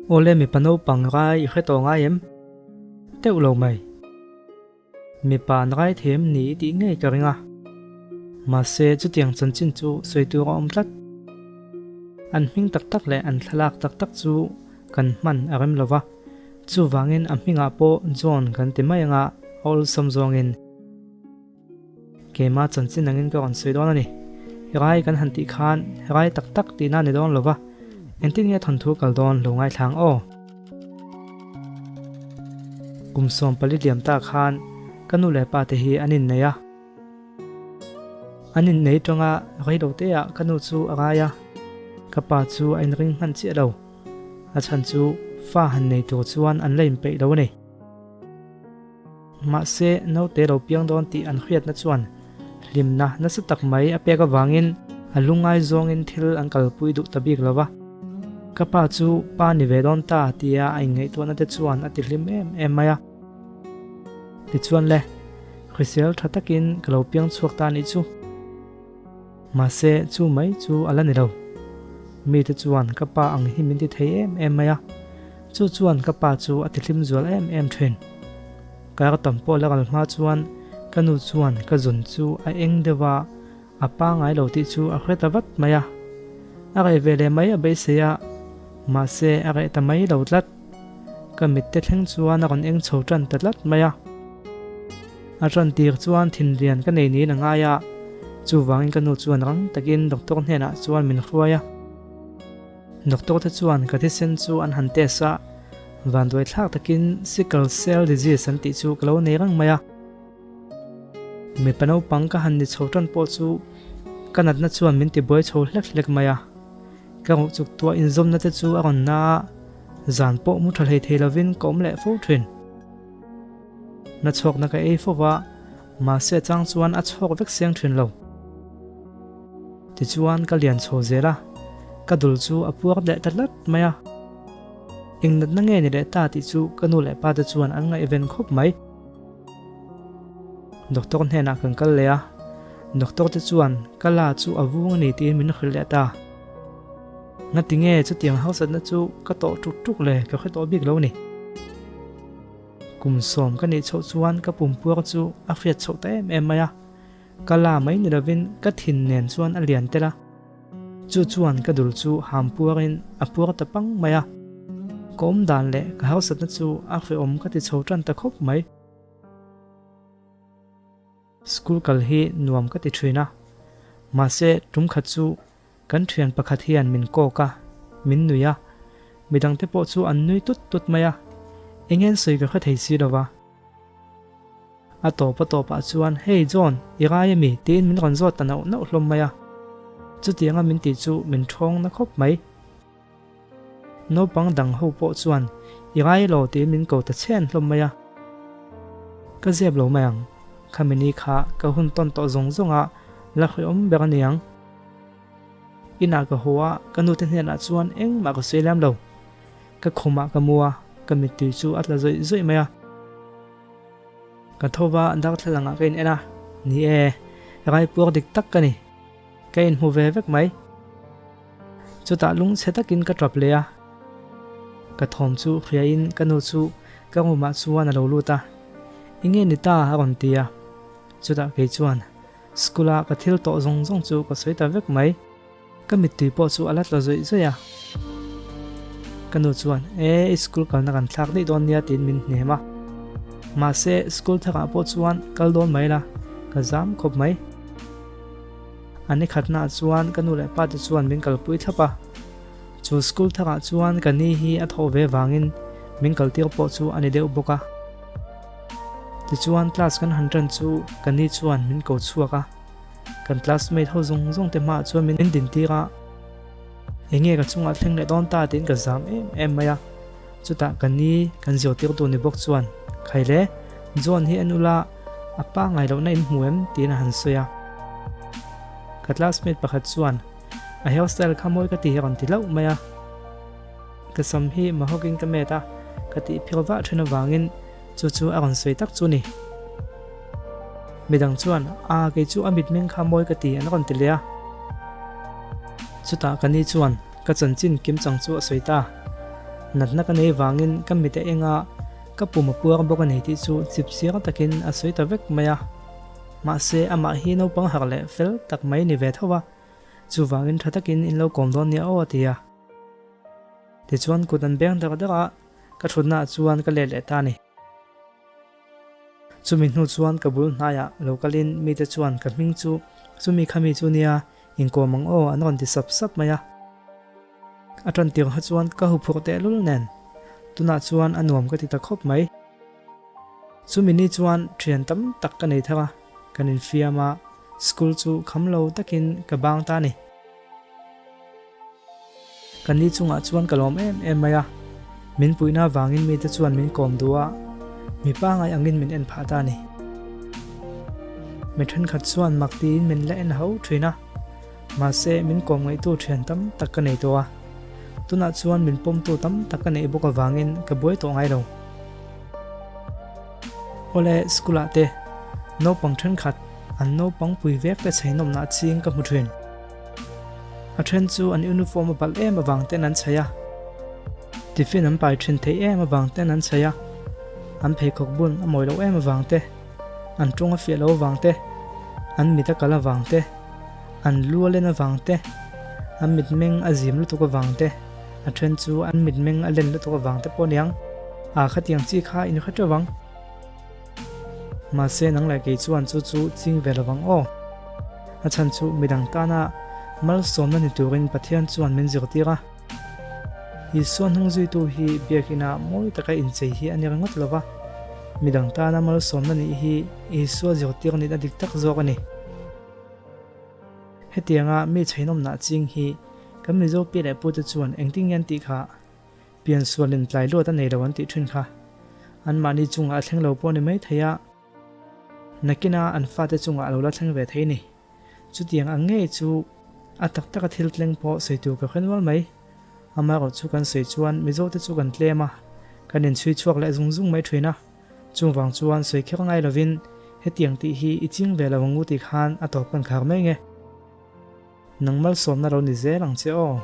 Awle mipa naupang rai i hre tawh ngai em? Teuh lo mai. Mipa an rai thei em ni i tih ngei ka ring a. Mahse chutiang chanchin chu sawi tur a awm tlat. An hming tak tak leh an thlalak tak tak chu kan hman a rem lo va, chuvangin a hmingah pawh John kan ti mai anga a awlsam zawngin. Keimah chanchin angin ka rawn sawi dawn a ni. Rai kan han tih khan rai tak tak tihna a ni dawn lo va, engtin nge thawnthu kal dawn lo ngaithlang aw. Kum 14 liam ta khan ka nu leh pa te hi an innei a. An innei tanga rei lo teah ka nu chu a rai a, ka pa chu a inring hman chiah lo. A chhan chu fa han nei tur chuan an la inpeih lo a ni. Mahse, naute lo piang dawn tih an hriatna chuan hlimna nasa tak mai a pek avangin a lungngai zawngin thil an kalpui duh ta bik lo va. Ka pa chu pa ni ve dawn ta tia a inngaihtuahna te chuan a ti hlim em em mai a. Tichuan le, hrisel tha takin ka lo piang chhuak ta anih chu. Mahse, chu mai chu a la ni lo. Mite chuan ka pa ang hi min ti thei em em mai a, chu chuan ka pa chu a ti hlim zual em em thin. Kar tam pawh la kal hma chuan ka nu chuan ka zun chu a eng deuh a, a pangai lo tih chu a hre ta vat mai a. A reh ve leh mai a beisei a, mahse a reh ta mai lo tlat. Ka mitte thleng chuan a rawn eng chho tan ta tlat mai a. A tan tir chuan thinlian ka nei niin a ngai a, chuvangin ka nu chuan rang takin doctor hnenah chuan min hruai a. Doctor te chuan ka thisen chu an han test a, vanduai thlak takin sickle cell disease an tih chu ka lo nei reng mai a. Mipa naupang ka han ni chho tan pawh chu ka natna chuan min tibuai chho hlek hlek mai a. Ka ruh chuk tuah inzawmna te chu a rawn na a, zan pawh mu tha hlei thei lovin ka awm leh fo thin. Na chhawkna ka ei fo va, mahse a chang chuan a chhawk vek seng thin lo. Tichuan ka lian chho zel a, ka dul chu a puar leh ta tlat mai a. Eng natna nge ni leh ta tih chu ka nu leh pa te chuan an ngaihven khawp mai. Doctor hnenah kan kal leh a, doctor te chuan ka la chu a vung a ni tiin min hrilh leh ta. Ngatinge chutiang hausatna chu ka tawh tuk tuk le ka hre tawh bik lo ni. Kum 10 ka nih chhoh chuan ka pumpuar chu a hriat chhoh ta em em mai a, ka la mai ni lovin ka thin nen chuan a lian tel a. Chu chuan ka dul chu ham puarin a puar ta pang mai a, ka awm dan leh ka hausatna chu a hrehawm ka ti chho tan ta khawp mai. School kal hi nuam ka ti thin a, mahse tum khat chu kan thian pakhat hian min kawk a, min nui a, midangte pawh chu an nui tut tut mai a, eng nge an sawi ka hre thei si lo va. A tawp a tawpah chuan, Hey John, i rai ami? tiin min rawn zawt ta nauh nauh hlawm mai a. Chutianga min tih chu min thawng na khawp mai. Naupang dang ho pawh chuan, I rai lo tiin min ko ta chhen hlawm mai a. Ka zep lo mai ang, khami ni kha ka hun tawn tawh zawng zawng a la hreawm ber a niang. Inah ka haw a, ka nute hnenah chuan engmah ka sawi lem lo. Ka khumah ka mu a, ka mittui chu a tla zawih zawih mai a. Ka tho va, darthlalangah ka in en a, ni e, raipuar dik tak ka ni. Ka inhmu ve vek mai. Chutah lungchhe takin ka tap leh a, ka thawm chu hriain ka nu chu ka room-ah chuan a lo lut a, Enge ni ta? a rawn ti a. Chutah kei chuan school-a ka thil tawh zawng zawng chu ka sawi ta vek mai. Ka mittui pawh chu a la tla zawih zawih a. Ka nu chuan, E, i school kalna kan thlak daih dawn nia tiin min hnem a. Mahse, school tharah pawh chuan kal dawn mai la, ka zam khawp mai. A ni khatnaah chuan ka nu leh pa te chuan min kalpui thlap a. Chu school tharah chuan ka ni hi a thawh ve vangin min kaltir pawh chu a ni deuh bawk a. Tichuan class kan han tan chu ka ni chuan min ko chhuak a. Kan classmate ho zawng zawng te hmaah chuan min din tir a, enge ka chungah thleng leh dawn ta tiin ka zam em em mai a. Chutah ka ni kan zirtirtu ni bawk chuan, Khaile, John hi en ula, a pa ngai lohna in hmu em? tiin a han sawi a. Ka classmate pakhat chuan, A hairstyle kha mawi ka ti hi a rawn ti hlauh mai a. Ka sam hi mahawkin ka met a, ka tih phir vah then avangin chu chu a rawn sawi tak chu ni. Midang chuan, A, kei chu a mitmeng kha mawi ka ti an rawn ti leh a. Chutah ka ni chuan ka chanchin kim chang chu a sawi ta. Natna ka nei vangin ka mit a eng a, ka pum a puar bawk a ni tih chu chip chiang takin a sawi ta vek mai a. Mahse, amah hi naupang harh leh fel tak mai ni ve tho a, chuvangin tha takin in lo kawm dawn nia aw a ti a. Tichuan kut an beng dar dar a, ka thutnaah chuan ka let leh ta a ni. Chumi hnu chuan ka bul hnaiah lo kalin mite chuan ka hming chu chumi khami chu nia inkawm ang aw an rawn ti sap sap mai a. A tan tir kha chuan ka huphurh tehlul nen tunah chuan a nuam ka ti ta khawp mai. Chumi ni chuan thian tam tak ka nei thar a, kan infiam a, school chu kham lo takin ka bang ta a ni. Ka ni chungah chuan ka lawm em em mai a, min puihna avangin mite chuan min kawm duh a, mi pangai angin min en phah ta a ni. Mi thenkhat chuan mak tiin min la en ho thin a, mahse min kawm ngaihtu thian tam tak ka nei tawh a, tunah chuan min pawmtu tam tak ka neih bawk avangin ka buai tawh ngai lo. Awle, school ah te naupang thenkhat an naupang pui vek te chheinawmna ching ka hmu thin. A then chu an uniform a balh em avang ten an chhaih a, tiffin an pai thin theih em avang ten an chhaih a, an pheikhawk bun a mawi loh em avang te, an tawng a fiah loh avang te, an mit a kal avang te, an lu a len avang te, an mitmeng a zim lutuk avang te, a then chu an mitmeng a len lutuk avang te pawh a niang. A khatiang chi kha in hre teuh ang. Mahse nang leh kei chuan chu chu ching ve lovang aw. A chhan chu midang tana malsawmna ni turin Pathian chuan min zirtir a. Isua hnung zuitu hi biakina mawi taka inchei hi a ni ringawt lova, midang tana malsawmna nih hi Isua zirtir nihna dik tak zawk a ni. Hetianga mi chheinawmnah ching hi kan Mizo pi leh pute chuan engtin nge an tih kha? Piansualin tlai luat a nei lo an tih thin kha. Anmahni chungah a thleng lo pawh a ni mai thei a, nakina an fate chungah a lo la thleng ve thei ni. Chutiang ang ngei chu a tak taka thil tleng pawh sawi tur ka hre nual mai. Amaherawh chu kan sawi chuan Mizote chu kan tlem a, kan inchhui chhuak leh zung zung mai thin a. Chungvang chuan sawi kher ngai lovin hetiang tih hi i ching ve lo ang u tih khan a tawp kan khar mai nge. Nang malsawmna lo ni zel ang che aw.